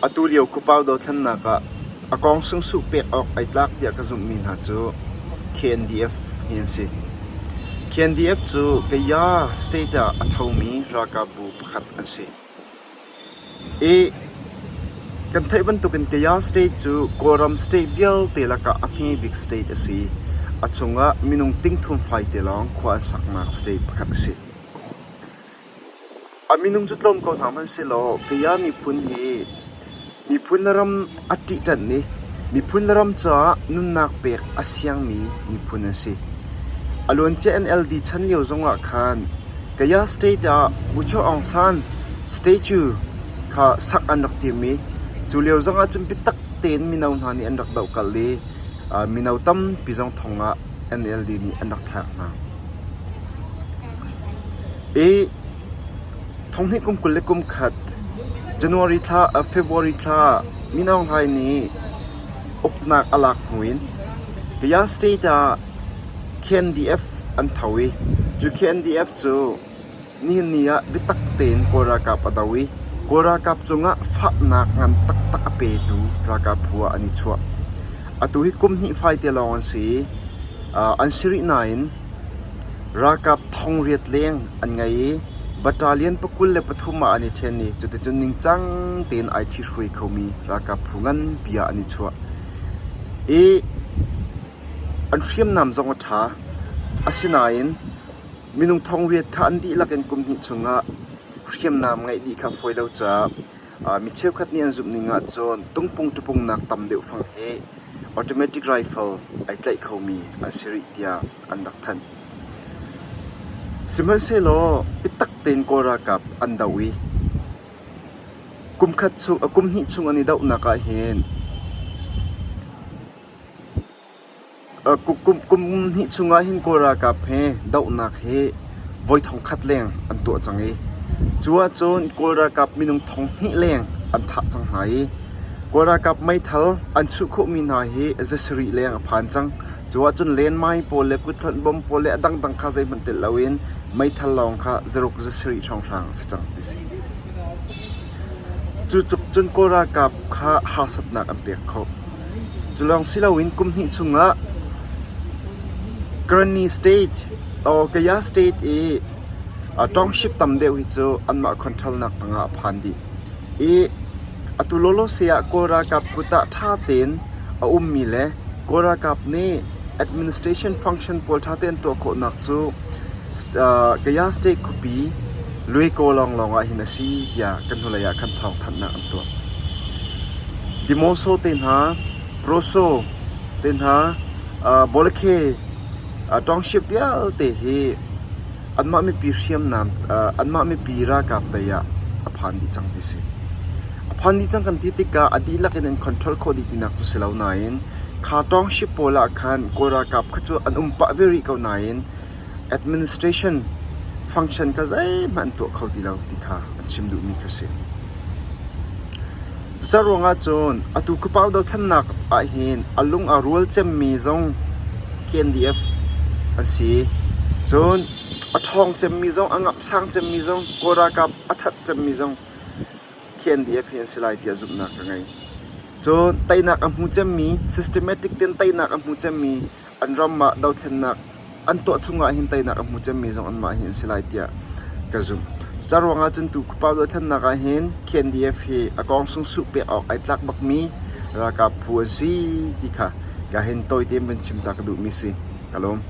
Atu lio Kupau dothlennak ah a kong sungsuh pek awk ai tlak tiah ka zumhmi hna cu KNDF hi an si. KNDF cu Kaya state ah a thomi ralkapbu pakhat an si. I kan theih bantukin Kaya state cu Kawlram state vialte lakah a hme bik state a si. A chungah minung tingthum faite lawng khua an saknak state pakhat a si. A minung cu tlawm ko hna hmanhsehlaw Kaya miphun hi miphun le ram a ṭihṭanh i miphun le ram caah nunnak pek a siangmi miphun an si. A luancia NLD chan lio zongah khan Kaya State ah Bucho Aung San statue kha sak an rak tim i cu lio zongah cun biatak tein mino hna nih an rak dohkalh i mino tampi zong thong ah NLD nih an rak thlak hna. I thonghnih kum 21 January thla February thla Min Aung Hlaing nih uknak a lak hnu in Kaya State ah KNDF an tho i cu KNDF cu nihin ni ah biatak tein Kawl ralkap a do i Kawl ralkap cungah fahnak ngan taktak a petu ralkap phu ah an i chuah. Atu hi kum hnih faite lawng an si i an si rih nain Ralkap thongriat leng an ngei i battalion 23 ah an i ṭhen i cuticun ningcang tein ai ṭhihruai khomi ralkap phu nganpi ah an i chuah. I an hriamnam zong a ṭha. Asinain minung thongriat kha an dihlak in kum hnih chungah hriamnam ngeih dih kha a fawi lo caah Mi cheukhat nih an zumh ning ahcun tungpung ṭupungnak tam deuh fang hi automatic rifle ai tlaih khomi an si rih tiah an rak thanh. Sihmanhsehlaw biatak tein Kawl ralkap an doh i kum khat chung, kum hnih chung an i dohnak ahhin Kum hnih chungah hin Kawl ralkap he dohnak hi voi thongkhat leng an tuah cang i cu ahcun Kawl ralkap minung thonghnih leng an thah cang hna i Kawl ralkap meithal an chuh khawhmi hna hi zasarih leng a phan cang. Cu ahcun lenmai pawl le kuthlonh bom pawl le a dangdang kha zeihmanh telh loin meithal lawng kha zaruk zasarih hrawnghrang a si cang ti si. Cu tluk cun Kawl ralkap kha harsatnak an pek khawh. Cu lawng si loin kum hnih chungah Karenni State or Kaya State i township tam deuh hi cu anmah control nak tangah a phan dih. I atu lawlawse ah Kawl ralkap kut ah ṭha tein a ummi le Kawl ralkap nih administration function pawl ṭha tein tuah khawhnak cu Kaya State khuapi Lueko lawnglawng ah hin a si tiah kan hnulei ah khan thawngthanhnak an tuah. Demoso te hna, Proso te hna, Bawlakhe township vialte hi anmah mipi hriamnam, anmah mipi ralkap tei ah a phan dih cang ti si. A phan dih cang kan ti tikah a dihlak in an control khawh dih tinak cu si lo nain kha township pawl ah khan Kawl ralkap kha cu an um pah ve rih ko nain administration function kha zeihmanh an tuah kho ti lo ti kha an chim duhmi kha si. Cucaah ruangah cun atu khuapau dothlennak ahhin a lung aa rual cemmi zong KNDF an si. Cun a ṭhawng cemmi zong, a ngamhsang cemmi zong, Kawl ralkap a that cemmi zong KNDF hi an si lai tiah zumhnak ka ngei. Cun teinak a hmu cemmi, systematic tein teinak a hmu cemmi an ram ah dothlennak an tuah chungah hin teinak a hmu cemmi zong anmah hi an si lai tiah ka zumh. Cucaah ruangah cun tu khuapau dothlennak ah hin KNDF hi a kong sungsuh pek awk ai tlak bakmi ralkap phu an si ti kha ka hin tawi tein van chim ta ka duhmi si. Ka lawm.